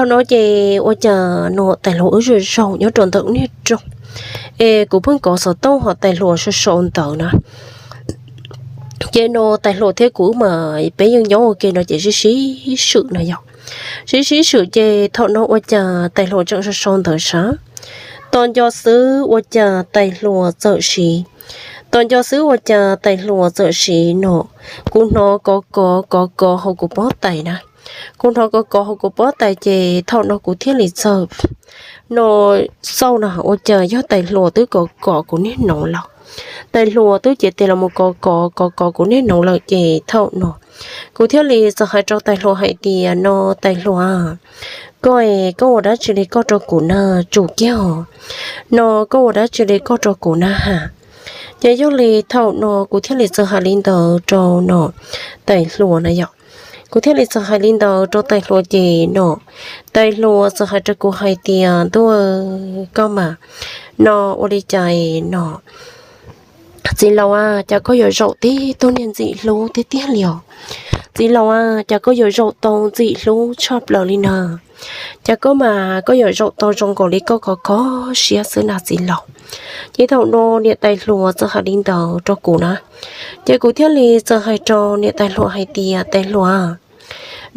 Thaum no ces ua cas no tais hluas wb zaum zaum nyob rau ntawm niag rooj, es kuv pheej kov xov tooj ho tais hluas sau sau ntawv na. Ces no tais hluas thiab kuv wb mas peb yeej nyob ua ke no ces sib sib swm no yog, sib sib swm ces thaum no ua cas tais hluas tseem sau sau ntawv sav. Tos nco xwb ua cas tais hluas txawm siv, tos nco xwb ua cas tais hluas txawm siv no, kuv hnov kov kov kov kov hauv kuv pob tais na. Kuv hnov kov kov hauv kuv pob tais ces thaum no kuv thiaj li txawm no xauj na ua cas yog tais hluas twb kov kov kuv niag noov lawm. Tais hluas twb cev tes los mus kov kov kov kov kuv niag noov lawm ces thaum no kuv thiaj li txawm hais rau tais hluas hais tias no tais hluas, koj es koj ua dab tsi li koj rau kuv na, tsum kiag os, no koj ua dab tsi li koj rau kuv na has. Ces yog li thaum no kuv thiaj li txawm hais li ntawd rau no tais hluas na yom. Kuv thiaj li txawm hais li ntawd rau tais hluas ces no tais hluas txawm hais rau kuv hais tias ntuj, koj mas no ua li cas no, txiv laus a, cas koj yuav zaum tib tug niag ntxim hlub tiag tiag li os. Txiv laus a, cas koj yuav zaum tau ntxim hlub tshaj plaws li na. Cas koj mas koj yuav zaum tau zoo nkaus li koj khov kho siab xwb na txiv laus. Ces thaum no niam tais hluas txawm hais li ntawd rau kuv na, ces kuv thiaj li txawm hais rau niam tais hluas hais tias tais hluas,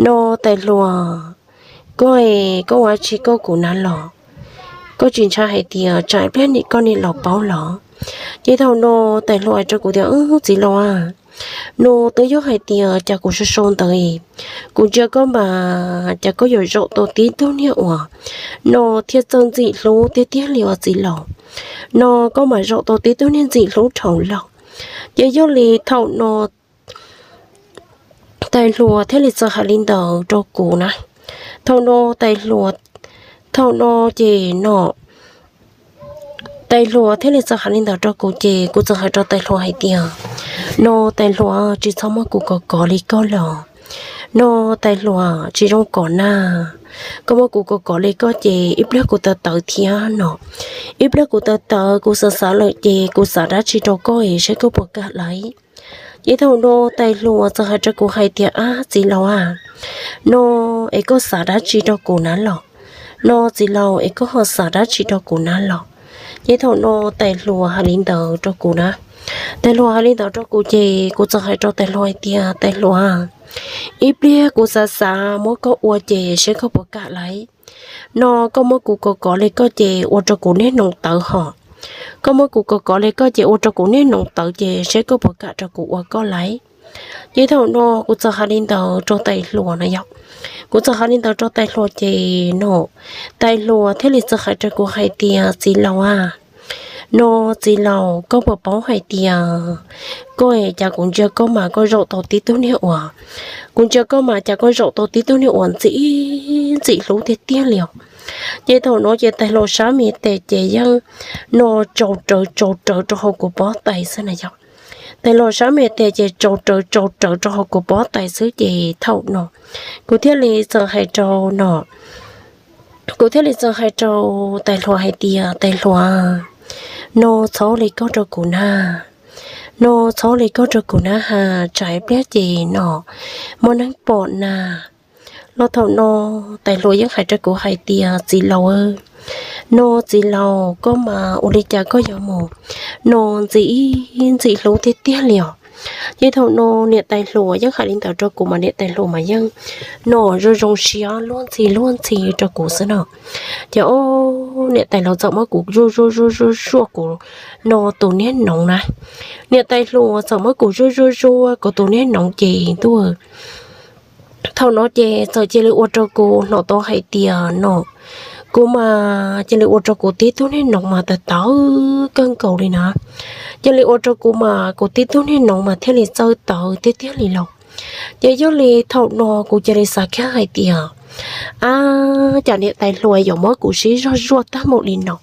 no tais hluas, koj es koj ua tsi koj kuv na los, koj tsis ntshai hais tias tsam ib pliag koj niam laus paub los. Ces thaum no tais hluas hais rau kuv tias txiv laus a, no twb yog hais tias cas kuv sau sau ntawv, kuv ntsia koj mas cas koj yuav zaum tau tib tug niag uas no thiaj txawj ntxim hlub tiag tiag li os txiv laus. No koj mas zaum tau tib tug niag ntxim hlub dhau lawm. Ces yog li thaum no tais hluas thiaj li txawm hais li ntawd rau kuv na. Thaum no tais hluas, thaum no ces no tais hluas thiaj li txawm hais li ntawd rau kuv ces kuv txawm hais rau tais hluas hais tias no tais hluas, tsis txhob muab kuv kov kov li koj los. No tais hluas, tsis zoo kov na, koj muab kuv kov kov li koj ces ib pliag kuv tawv tawv thiab no. Ib pliag kuv tawv tawv kuv xav xav lawm ces kuv xav dab tsi rau koj es saib koj puas kam lauj. Ces thaum no tais hluas txawm hais rau kuv hais tias ab txiv laus a, no es koj xav dab tsi rau kuv na los? No txiv laus es koj ho xav dab tsi rau kuv na los? Ces thaum no tais hluas hais li ntawd rau kuv na. Tais hluas hais li ntawd rau kuv ces kuv txawm hais rau tais hluas hais tias tais hluas, ib pliag kuv xav xav muab koj ua ces saib koj puas kam lauj. No koj muab kuv kov kov li koj ces ua rau kuv niag noov tawv hos. Koj muab kuv kov kov li koj ces ua rau kuv niag noov tawv ces saib koj puas kam rau kuv ua koj lauj. Ces thaum no kuv txawm hais li ntawd rau tais hluas na yog. Kuv txawm hais li ntawd rau tais hluas ces no tais hluas thiaj li txawm hais rau kuv hais tias txiv laus a, no txiv laus, koj puas paub hais tias koj es cas kuv ntsia koj mas koj zaum tau tib tug niag uas, kuv ntsia koj mas cas koj zaum tau tib tug niag uas ntxim ntxim hlub tiag tiag li os. Ces thaum no ces tais hluas sab me tes ces yeej no tsau rawv tsau rawv rau hauv kuv pob tais xwb na yog. Tais hluas sab me tes ces tsau rawv tsau rawv rau hauv kuv pob tais xwb ces thaum no kuv thiaj li txawm hais rau no kuv thiaj li txawm hais rau tais hluas hais tias tais hluas, no txhob li koj rau kuv na, no txhob li koj rau kuv na has, tsam ib pliag ces no muaj neeg pom na. Los thaum no tais hluas yeej hais rau kuv hais tias txiv laus, no txiv laus, koj mas ua li cas koj yuav mus no ntxim ntxim hlub tiag tiag li os. Ces thaum no niam tais hluas yeej hais li ntawd rau kuv mas niam tais hluas mas yeej no zoo zoo siab luag ntxhi luag ntxhi rau kuv xwb no. Ces o, niam tais hluas txawm muab kuv zuaj zuaj zuaj zuaj zuaj kuv no tus niag noov na. Niam tais hluas txawm muab kuv zuaj zuaj zuaj kuv tus niag noov ces ntuj, thaum no ces txawm cia li ua rau kuv hnov tau hais tias no kuv mas cia li ua rau kuv tib tug niag noov mas tawv tawv kawg nkaus li na. Cia li ua rau kuv mas kuv tib tug niag noov mas thiaj li txawj tawv tiag tiag li los. Ces yog li thaum no kuv cia li xav kiag hais tias ab, cas niam tais hluas yuav muab kuv sib zog zuaj tag npaum li no?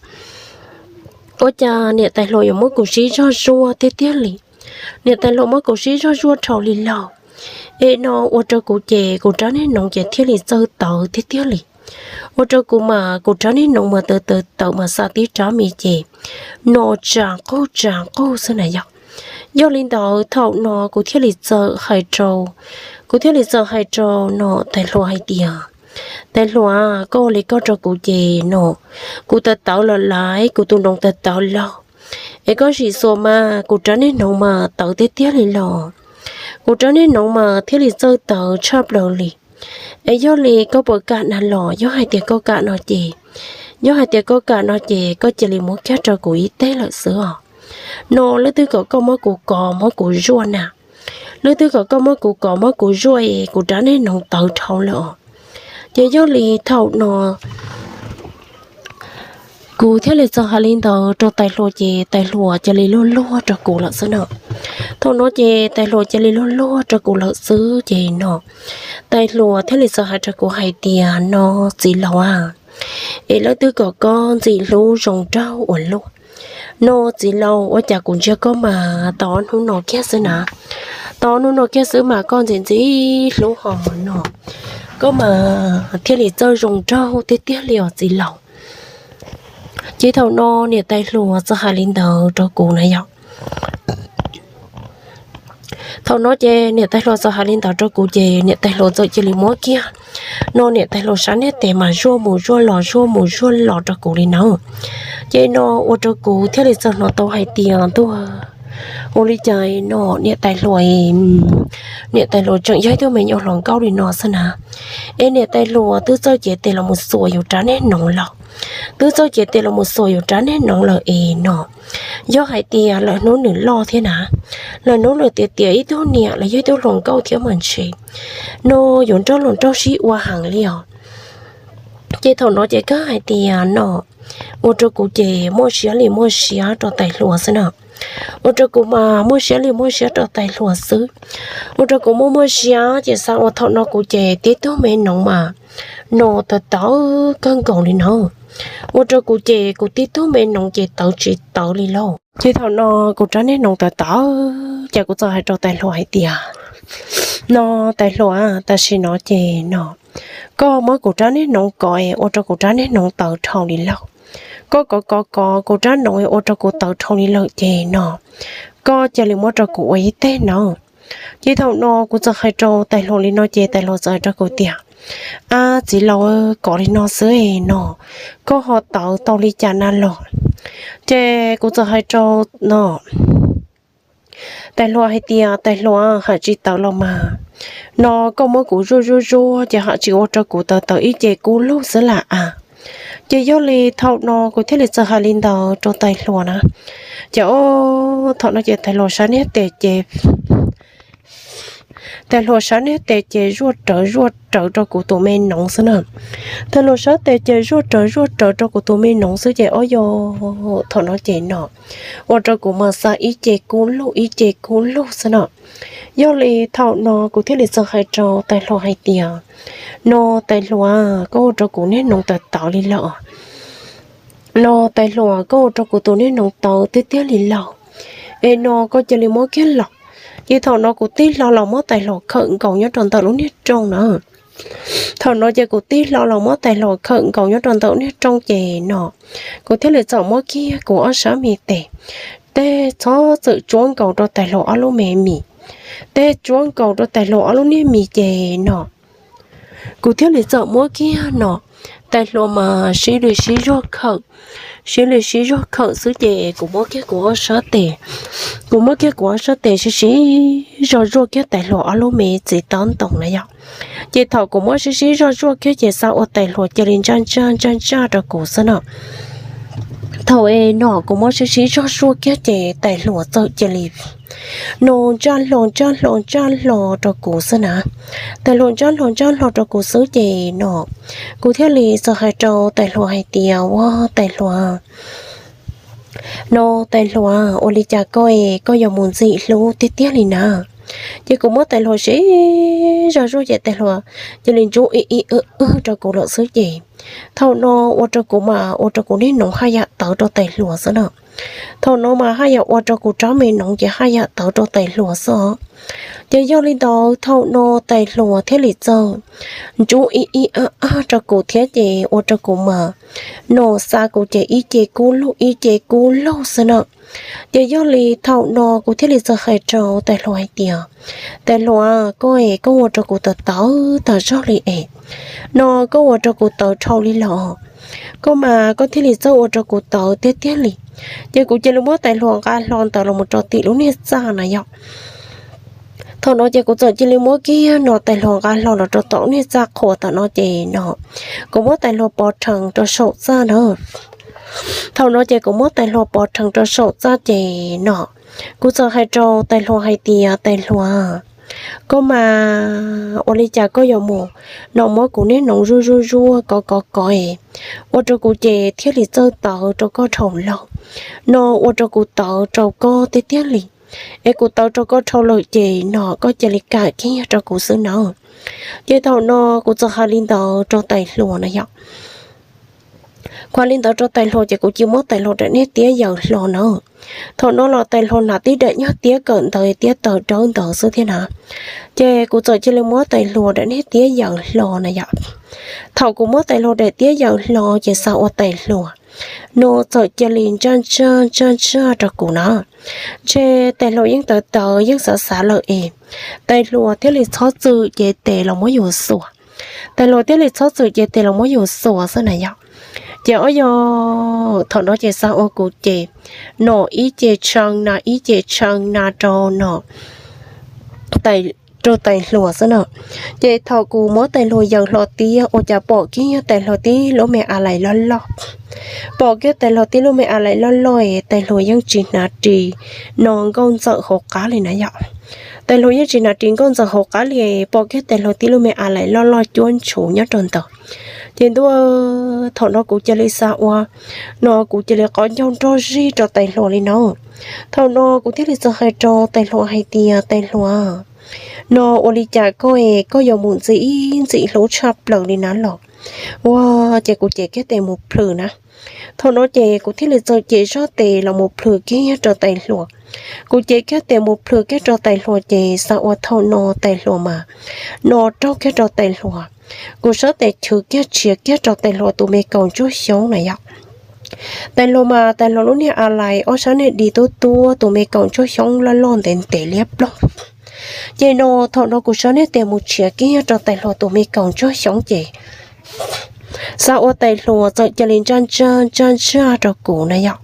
Ua cas niam tais hluas yuav muab kuv sib zog zuaj tiag tiag li? Niam tais hluas muab kuv sib zog zuaj dhau li lauj. Es no ua rau kuv ces kuv rab niag noov ces thiaj li txawj tawv tiag tiag li. Ua rau kuv mas kuv rab niag noov mas tawv tawv tawv mas xa tib rab mis ces no tsa qug tsa qug xwb na yog. Yog li ntawd thaum no kuv thiaj li txawm hais rau, kuv thiaj li txawm hais rau no tais hluas hais tias Tais hluas, koj ua li koj rau kuv ces no, kuv tawv tawv los lawm, kuv tus noov tawv tawv lauj. Es koj sim xuas mas kuv rab niag noov mas tawv tiag tiag li los. Kuv rab niag noov mas thiaj li txawj tawv tshaj plaws li. Es yog li koj puas kam na los? Yog hais tias koj kam no ces, yog hais tias koj kam no ces koj cia li muab kiag rau kuv ib teg lawm xwb os. No leej twg kom koj muab kuv kov muab kuv zuaj na? Leej twg kom koj muab kuv kov muab kuv zuaj es kuv rab niag noov tawv dhau lawm os. Ces yog li thaum no kuv thiaj li txawm hais li ntawd rau tais hluas ces tais hluas cia li luag luag rau kuv lawm xwb no. Thaum no ces tais hluas cia li luag luag rau kuv lawm xwb ces no, tais hluas thiaj li txawm hais rau kuv hais tias, no txiv laus a, es leej twg kom koj ntxim hlub zoo nraug ua luaj? No txiv laus, ua cas kuv ntsia koj mas tau ob hnub no kiag xwb na, tau ob hnub no kiag xwb mas koj ntxim ntxim hlub ho no, koj mas thiaj li txawj zoo nraug tiag tiag li os txiv laus. Ces thaum no niam tais hluas txawm hais li ntawd rau kuv na yog. Thaum no ces niam tais hluas txawm hais li ntawd rau kuv ces niam tais hluas txawm cia li muab kiag no niam tais hluas sab niag tes mas zuaj mus zuaj los zuaj mus zuaj los rau kuv li na. Ces no ua rau kuv thiaj li txawm hnov tau hais tias, ntuj, ua li cas no niam tais hluas, niam tais hluas tseem yog ib tug me nyuam hluas nkauj li no xwb na. Es niam tais hluas twb txawj cev tes los mus xuas yus rab niag noov lawm, twb txawj cev tes los mus xuas yus rab niag noov lawm es no, yog hais tias lawm hnub nws loj thiab na, lawm hnub nws tiav tiav ib tug niam los yog ib tug hluas nkauj thiab mas ntshe no yuav nrauj hluas nraug sib ua heev li os. Ces thaum no ces kawg hais tias no, ua rau kuv ces muaj siab li muaj siab rau tais hluas xwb na. Ua rau kuv mas muaj siab li muaj siab rau tais hluas xwb. Ua rau kuv muaj muaj siab ces xav ua thaum no kuv ces tib tug me noov mas no tawv tawv kawg nkaus li na. Ua rau kuv ces kuv tib tug me noov ces tawv tsis tawv li lauj. Ces thaum no kuv rab niag noov tawv tawv ces kuv txawm hais rau tais hluas hais tias, no tais hluas, tam sim no ces no koj muab kuv rab niag noov kov es ua rau kuv rab niag noov tawv dhau li lauj. Koj kov kov kov kuv rab noov es ua rau kuv tawv dhau li lawm ces no koj cia li muab rau kuv ua ib teg no. Ces thaum no kuv txawm hais rau tais hluas li no ces tais hluas txawm hais rau kuv tias, ab txiv laus, kov li no xwb no, koj ho tawv tau li cas na los? Ces kuv txawm hais rau no tais hluas hais tias, tais hluas, ham tsis tawv los mas, no koj muab kuv zuaj zuaj zuaj ces ham tsis ua rau kuv tawv tawv ib ce kub lug xwb lam a. Ces yog li thaum no kuv thiaj li txawm hais li ntawd rau tais hluas na. Ces o, thaum no ces tais hluas sab niag tes ces tais hluas sab niag tes ces zuaj rawv zuaj rawv rau kuv tus me noov xwb na. Tais hluas sab tes ces zuaj rawv zuaj rawv rau kuv tus me noov xwb ces o yog thaum no ces no ua rau kuv mas xa ib ce kub lug ib ce kub lug xwb no. Yog li thaum no kuv thiaj li txawm hais rau tais hluas hais tias, no tais hluas, koj ua rau kuv niag noov tawv tawv li lawm. No tais hluas, koj ua rau kuv tus niag noov tawv tiag tiag li lauj. Es no koj cia li muab kiag los. Ces thaum no kuv tig hlo los muab tais hluas khawm nkaus nyob rau ntawm lub niag rooj na. Thaum no ces kuv tig hlo los muab tais hluas khawm nkaus nyob rau ntawm niag rooj ces no kuv thiaj li txawm muab kiag kuv ob sab me tes, tej txhob txwm tsuab nkaus rau tais hluas ob lub me mis, tej tsuab nkaus rau tais hluas ob lub niag mis ces no kuv thiaj li txawm muab kiag no tais hluas mas sib li sib zuag khawm, sib li sib zuag khawm xwb ces kuv muab kiag kuv ob sab tes, kuv muab kiag kuv ob sab tes sib sib zog zuaj kiag tais hluas ob lub me txiv tob ntoo na yog. Ces thaum kuv muab sib sib zog zuaj kiag ces xav ua tais hluas cia li ntsaj ntsaj ntsaj ntsaj rau kuv xwb no. Thaum es no kuv muab sib sib zog zuaj kiag ces tais hluas txawm cia li no ntsaj hlo ntsaj hlo ntsaj hlo rau kuv xwb na. Tais hluas ntsaj hlo ntsaj hlo rau kuv xwb ces no kuv thiaj li txawm hais rau tais hluas hais tias, ua tais hluas, no tais hluas, ua li cas koj es koj yuav mus ntxim hlub tiag tiag li na? Ces kuv muab tais hluas sib zog zuaj ces tais hluas cia li ntsub ib ib wb wb rau kuv lawm xwb ces thaum no ua rau kuv mas ua rau kuv niag noov haj yam tawv rau tais hluas xwb na. Thaum no mas haj yam ua rau kuv rab me noov ces haj yam tawv rau tais hluas xwb os. Ces yog li ntawd thaum no tais hluas thiaj li txawj ntsub ib ib ab ab rau kuv thiab ces ua rau kuv mas, no xa kuv ces ib ce kub lug ib ce kub lug xwb na. Ces yog li thaum no kuv thiaj li txawm hais rau tais hluas hais tias, tais hluas, koj es koj ua rau kuv tawv tawv tas zog li es, no koj ua rau kuv tawv dhau li los, koj mas koj thiaj li txawj ua rau kuv tawv tiag tiag li. Ces kuv cia li muab tais hluas nqa hlo ntawd los mus rau tim lub niag txaj na yom. Thaum no ces kuv txawm cia li muab kiag no tais hluas nqa hlo los rau tom lub niag txaj qhua tom no ces no, kuv muab tais hluas pov rhees rau saum txaj na. Thaum no ces kuv muab tais hluas pov rhees rau saum txaj ces no, kuv txawm hais rau tais hluas hais tias, tais hluas, koj mas ua li cas koj yuav mus no muab kuv niag noov zuaj zuaj zuaj kov kov kov es, ua rau kuv ces thiaj li txawj tawv rau koj dhau lawm, no ua rau kuv tawv rau koj tiag tiag li. Es kuv tawv rau koj dhau lawm ces no koj cia li kam kiag rau kuv xwb na. Ces thaum no kuv txawm hais li ntawd rau tais hluas na yom. Kuv hais li ntawd rau tais hluas ces kuv cia li muab tais hluas daim niag tiab yaws hlo na. Thaum no los tais hluas hnav tib daim nyuag tiab kawm ntawv tiab taws dawb ntawd xwb thiab na. Ces kuv txawm cia li muab tais hluas daim niag tiab yaws hlo na yom. Thaum kuv muab tais hluas daim tiab yaws hlo ces xav ua tais hluas no txawm cia li ntsaj ntsaj ntsaj ntsaj rau kuv na. Ntshe tais hluas yeej tawv tawv yeej xav xav lawm es, tais hluas thiaj li txhob txwm ces tes los muab yus xuas. Tais hluas thiaj li txhob txwm ces tes los muab yus xuas xwb na yom. Ces ob yog thaum no ces xav ua kuv ces, no ib ce tshee na ib ce tshee na rau no rau tais hluas xwb na. Ces thaum kuv muab tais hluas yaws hlo tiab ua cas pom kiag tais hluas tib lub me a lais loj loj. Pom kiag tais hluas tib lub me a lais loj loj es tais hluas yeej tsis hnav ris no nkauj ntxawm hauv qab li na yom. Tais hluas yeej tsis hnav ris nkauj ntxawm hauv qab li, pom kiag tais hluas tib lub me a lais loj loj cuab ntshuv nyob rau ntawd. Ces ntuj, thaum no kuv cia li xav ua, no kuv cia li qov ncaug nrog zig rau tais hluas li no. Thaum no kuv thiaj li txawm hais rau tais hluas hais tias, tais hluas, no ua li cas koj es koj yuav mus ntxim ntxim hlub tshaj plaws li na los? Ua ces kuv cev kiag tes mus plhws na. Thaum no ces kuv thiaj li txawm cev zog tes los mus plhws kiag rau tais hluas. Kuv cev kiag tes mus plhws kiag rau tais hluas ces xav ua thaum no tais hluas mas, no raug kiag rau tais hluas. Kuv sab tes chwv kiag tshiav kiag rau tais hluas tus me kaus ntsuag xyoob na yom. Tais hluas mas tais hluas lub niag a lais ob sab niag di tuab tuab tus me kaus ntsuag xyoob loj loj ntev ntev liab ploog. Ces no thaum no kuv sab niag tes mus tshiav kiag rau tais hluas tus me kaus ntsuag xyoob ces xav ua tais hluas txawm cia li ntsaj ntsaj ntsaj ntsaj rau kuv na yom.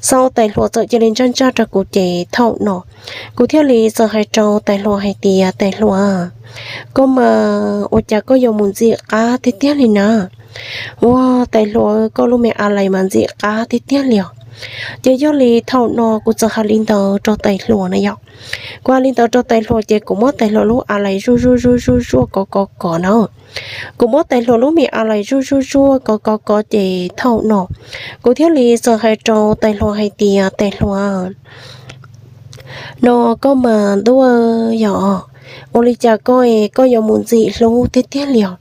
Xav ua tais hluas txawm cia li ntsaj ntsaj rau kuv ces thaum no kuv thiaj li txawm hais rau tais hluas hais tias, tais hluas, koj mas ua cas koj yuav mus ntxim qab tiag tiag li na? Ua, tais hluas, koj lub me a lais mas ntxim qab tiag tiag li os. Ces yog li thaum no kuv txawm hais li ntawd rau tais hluas na yom. Kuv hais li ntawd rau tais hluas ces kuv muab tais hluas lub a lais zuaj zuaj zuaj zuaj zuaj kov kov kov na. Kuv muab tais hluas lub me a lais zuaj zuaj zuaj kov kov kov ces thaum no kuv thiaj li txawm hais rau tais hluas hais tias, tais hluas, no koj mas ntuj yom, ua li cas koj es koj yuav mus ntxim hlub tiag tiag li os?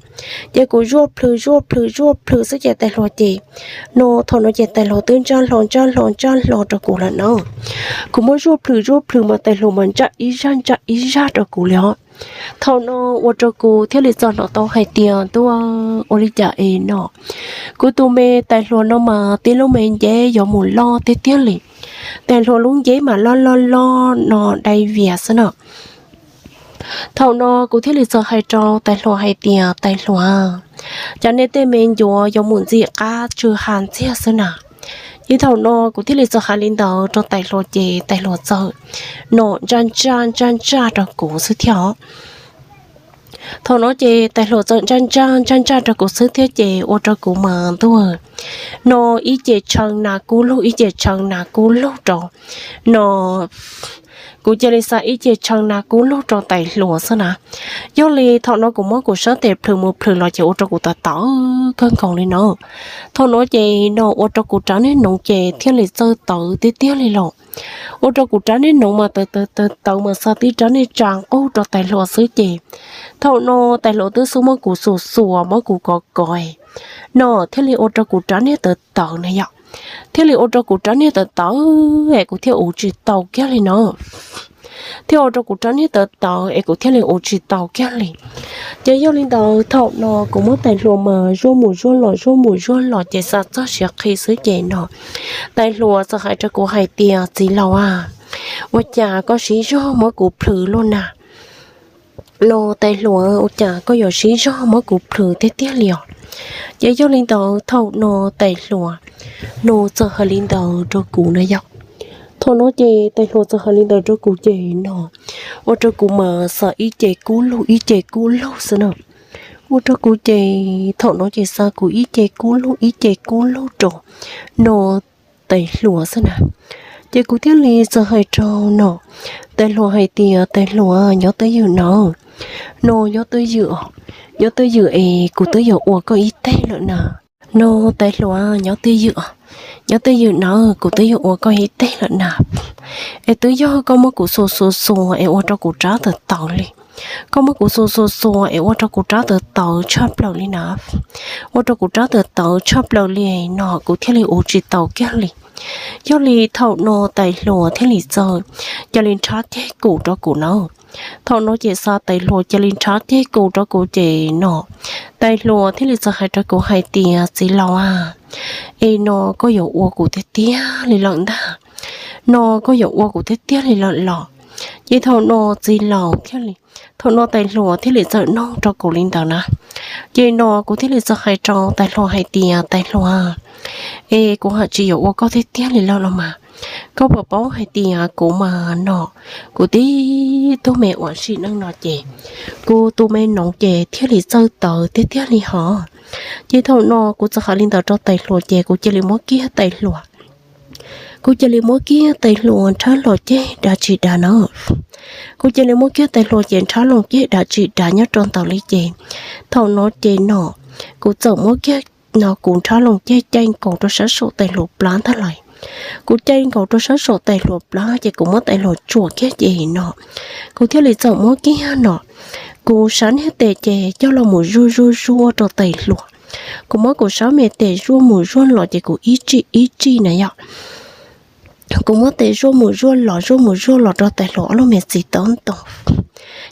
Ces kuv zuaj plhws zuaj plhws zuaj plhws xwb ces tais hluas ces, no thaum no ces tais hluas twb ntsaj hlo ntsaj hlo ntsaj hlo rau kuv lawm na. Kuv muab zuaj plhws zuaj plhws mas tais hluas mas ntsaj ib zaj ntsaj ib zaj rau kuv li os. Thaum no ua rau kuv thiaj li txawm hnov tau hais tias, ntuj, ua li cas es no kuv tus me tais hluas no mas tib lub me nceb yuav mus loj tiag tiag li. Tais hluas lub nceb mas loj loj loj no dai vias xwb na. Thaum no kuv thiaj li txawm hais rau tais hluas hais tias, tais hluas, cas nej tej me ncuav yuav mus ntxim qab tsw ha ntxiag xwb na. Ces thaum no kuv thiaj li txawm hais li ntawd rau tais hluas ces tais hluas txawm, no ntsaj ntsaj ntsaj ntsaj rau kuv xwb thiab os. Thaum no ces tais hluas txawm ntsaj ntsaj ntsaj ntsaj rau kuv xwb thiab ces ua rau kuv mas ntuj, no ib ce tshee nas kub lug ib ce tshee nas kub lug rau, no kuv cia li xa ib ce tshee nas kub lug rau tais hluas xwb na. Yog li thaum no kuv muab kuv sab tes plhws mus plhws los ces ua rau kuv tawv tawv kawg nkaus li no. Thaum no ces no ua rau kuv rab niag noov ces thiaj li txawj tawv tiag tiag li los. Ua rau kuv rab niag noov mas tawv tawv tawv tawv mas xa tib rab niag tsa nqug rau tais hluas xwb ces thaum no tais hluas twb xub muab kuv xuas xuas muab kuv kov kov, no thiaj li ua rau kuv rab niag tawv tawv na yom. Thiaj li ua rau kuv rab niag tawv tawv es kuv thiaj uv tsis tau kiag li no. thiab ua rau kuv rab niag tawv tawv es kuv thiaj li ua tsis tau kiag li. Ces yog li ntawd thaum no kuv muab tais hluas mas zuaj mus zuaj los zuaj mus zuaj los ces xa txog siav qhi xwb ces no tais hluas txawm hais rau kuv hais tias, txiv laus a, ua cas koj siv zog muab kuv plhws luaj na? No tais hluas, ua cas koj yuav siv zog muab kuv plhws tiag tiag li os? Ces yog li ntawd thaum no tais hluas no txawm hais li ntawd rau kuv na yog. Thaum no ces tais hluas txawm hais li ntawd rau kuv ces no ua rau kuv mas xa ib ce kub lug ib ce kub lug xwb na. Ua rau kuv ces thaum no ces xa kuv ib ce kub lug ib ce kub lug rau no tais hluas xwb na. Ces kuv thiaj li txawm hais rau no tais hluas hais tias, tais hluas, nyob twj ywm nawb. No nyob twj ywm os, nyob twj ywm es kuv twb yuav ua koj ib teg lawm na. No tais hluas, nyob twj ywm os, nyob twj ywm nawb, kuv twb yuav ua koj ib teg lawm na. Es twb yog koj muab kuv xuas xuas xuas es ua rau kuv rab tawv tawv li. Koj muab kuv xuas xuas xuas es ua rau kuv rab tawv tawv tshaj plaws li na. Ua rau kuv rab tawv tawv tshaj plaws li no kuv thiaj li ua tsis tau kiag li. Yog li thaum no tais hluas thiaj li txawm cia li nrhab ceg kuv rau kuv na. Thaum no ces xa tais hluas cia li nrhab ceg kuv rau kuv ces no tais hluas thiaj li txawm hais rau kuv hais tias, txiv laus a, es no koj yuav ua kuv tiag tiag li lawm ntag. No koj yuav ua kuv tiag tiag li lawm los? Ces thaum no txiv laus thiaj li, thaum no tais hluas thiaj li txawm noog rau kuv li ntawd na. Ces no kuv thiaj li txawm hais rau tais hluas hais tias, tais hluas, es kuv haj tsis yuav ua koj tiag tiag li lawm los mas. Koj puas paub hais tias kuv mas no, kuv tib tug me uas sim neej no ces kuv tus me noov ces thiaj li txawj tawv tiag tiag li hos. Ces thaum no kuv txawm hais li ntawd rau tais hluas ces kuv cia li muab kiag tais hluas kuv cia li muab kiag tais hluas nrhab los ceg dav tsis dav na. Kuv cia li muab kiag tais hluas ces nrhab los ceg dav tsis dav nyob rau ntawd li ces thaum no ces no kuv txawm muab kiag no kuv nrhab los ceg caij nkaus rau sab saum tais hluas plab ntag lais. Kuv caij nkaus rau sab saum tais hluas plab ces kuv muab tais hluas tsuam kiag ces no kuv thiaj li txawm muab kiag no kuv sab niag tes ces coj los mus zuaj zuaj zuaj rau tais hluas. Kuv muab kuv sab me tes zuaj mus zuaj los ces kuv ib tsij ib tsij na yom. Kuv muab tes zuaj mus zuaj los zuaj mus zuaj los rau tais hluas ob lub me txiv taub ntoos.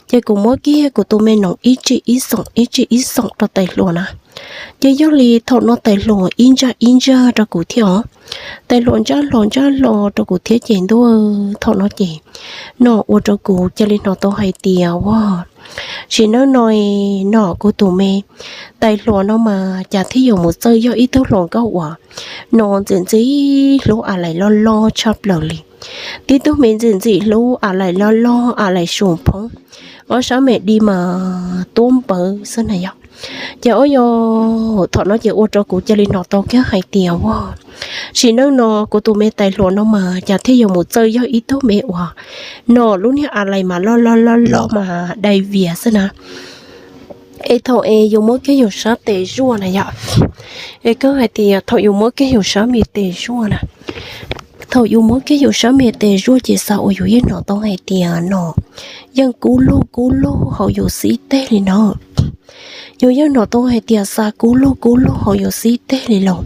Ces kuv muab kiag kuv tus me noov ib tsij ib xoom ib tsij ib xoom rau tais hluas na. Ces yog li thaum no tais hluas ib ntsaj ib ntsaj rau kuv thiab os. Tais hluas ntsaj hlo ntsaj hlo rau kuv thiab ces ntuj, thaum no ces no ua rau kuv cia li hnov tau hais tias ua sim neej no no kuv tus me tais hluas no mas cas thiaj yuav mus txawj yog ib tug hluas nkauj uas no ntxim ntxim hlub a lais loj loj tshaj plaws li. Tib tug me ntxim ntxim hlub a lais loj loj a lais su phoob, ob sab me di mas tuab npawv xwb na yom. Ces ua yog thaum no ces ua rau kuv cia li hnov tau kiag hais tias ua sim neej no kuv tus me tais hluas no mas cas thiaj yuav mus txawj yog ib tug me uas no lub niag a lais mas loj loj loj loj mas dai vias xwb na. Es thaum es yus muab kiag yus sab tes zuaj na yom, es koj hais tias thaum yus muab kiag yus sab me tes zuaj na, thaum yus muab kiag yus sab me tes zuaj ces xav uas yus yeej hnov tau hais tias no yeej kub lug kub lug hauv yus xib teg li no. Yus yeej hnov tau hais tias xa kub lug kub lug hauv yus xib teg li los.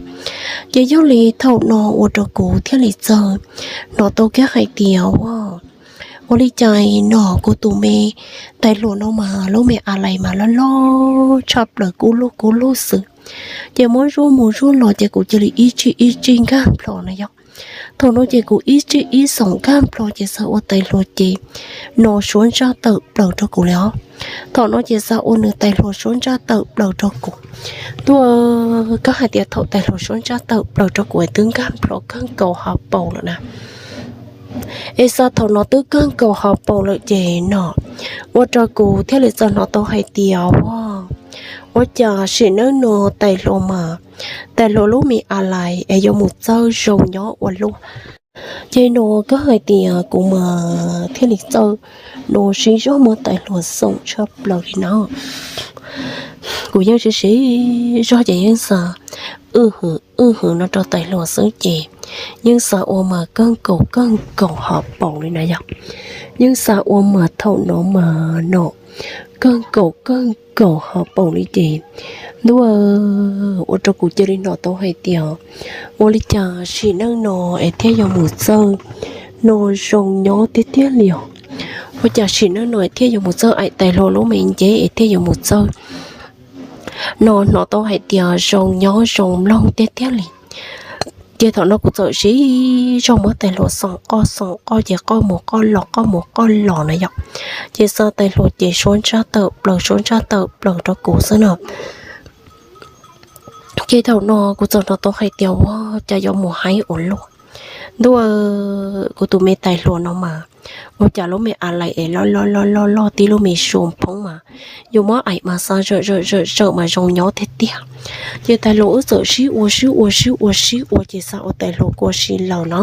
Ces yog li thaum no ua rau kuv thiaj li txawm hnov tau kiag hais tias ua ua li cas no kuv tus me tais hluas no mas lub me a lais mas loj loj tshaj plaws kub lug kub lug xwb. Ces muab zuaj mus zuaj los ces kuv cia li ib tsij ib tsij nkag nplho na yom. Thaum no ces kuv ib tsij ib xoom nkag nplho ces xav ua tais hluas ces no suab ntsaj tawm plaws rau kuv li os. Thaum no ces xav ua nws tais hluas suab ntsaj tawm plaws rau kuv. Tuaj koj hais tias thaum tais hluas suab ntsaj tawm plaws rau kuv es twb nkag nplho kawg nkaus hauv paus lawm na. Es xav thaum no twb kawg nkaus hauv paus lawm ces no ua rau kuv thiaj li txawm hnov tau hais tias ua ua cas sim neej no tais hluas mas, tais hluas lub me a lais es yuav mus txawj zoo nyob ua luaj. Ces no koj hais tias kuv mas thiaj li txawj no siv zog muab tais hluas xoom tshaj plaws li no. Kuv yeej siv siv zog ces yeej xav wb hwv wb hwv no rau tais hluas xwb ces yeej xav ua mas kawg nkaus kawg nkaus hauv paus li na yom. Yeej xav ua mas thaum no mas no kawg nkaus kawg nkaus hauv paus li ces ntuj, ua rau kuv cia li hnov tau hais tias ua li cas sim neej no es thiaj yuav mus txawj no zoo nyob tiag tiag li os. Ua cas sim neej no thiaj yuav mus txawj aim tais hluas lub me ncev es thiaj yuav mus txawj no, hnov tau hais tias zoo nyob zoo mloog tiag tiag li. Ces thaum no kuv txawm sib zog muab tais hluas xoom qoj xoom qoj ces qoj mus qoj los qoj mus qoj los na yom. Ces xa tais hluas ces suab ntsaj tawm plaws suab ntsaj tawm plaws rau kuv xwb no. Ces thaum no kuv txawm hnov tau hais tias ua cas yuav mus haib ua luaj. Ntuj, kuv tus me tais hluas no mas ua cas lub me a lais es loj loj loj loj loj tib lub me sua phoob mas yus muab aim mas xa zawm zawm zawm zawm mas zoo nyob tiag tiag. Ces tais hluas wb txawm sib ua sib ua sib ua sib ua ces xa ua tais hluas kua si lawm na.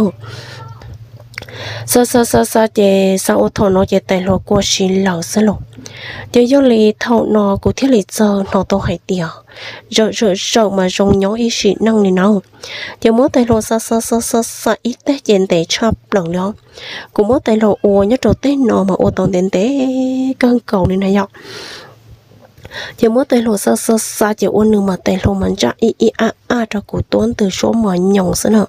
Xa xa xa xa ces xa ua thaum no ces tais hluas kua si lawm xwb los. Ces yog li thaum no kuv thiaj li txawm hnov tau hais tias zawm zawm zawm mas zoo nyob ib sim neej li na. Ces muab tais hluas xa xa xa xa xa ib teg ces ntev tshaj plaws li os. Kuv muab tais hluas ua nyob rau teg no mas ua tau ntev ntev kawg nkaus li na yom. Ces muab tais hluas xa xa xa ces ua nws mas tais hluas mas ntsaj ib ib ab ab rau kuv tuab ntws suab mos nyoos xwb na.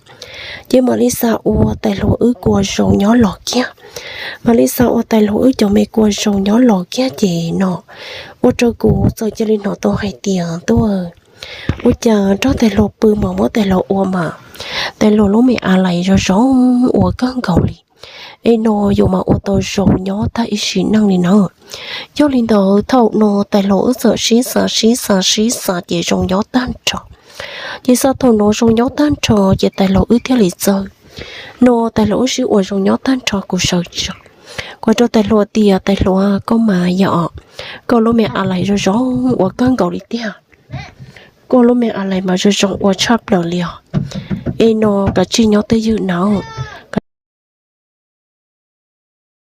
Ces mam li xa ua tais hluas wb kua zoo nyob los kiag. Mam li xa ua tais hluas wb cov me kua zoo nyob los kiag ces no ua rau kuv txawm cia li hnov tau hais tias ntuj, ua cas nrog tais hluas pw mas muab tais hluas ua mas tais hluas lub me a lais zoo zoo ua kawg nkaus li. Es no yus mas ua tau zoo nyob tag ib sim neej li na. Yog li ntawd thaum no tais hluas wb txawm sib xa sib xa sib xa ces zoo nyob tag nrho. Ces xa thaum no zoo nyob tag nrho ces tais hluas wb thiaj li txawm no tais hluas wb sib ua zoo nyob tag nrho kuv sawv tsees. Kuv rau tais hluas tias tais hluas koj mas yog koj lub me a lais zoo zoo ua kawg nkaus li tiag. Koj lub me a lais mas zoo zoo ua tshaj plaws li os. Es no kav tsij nyob twj ywm nawb.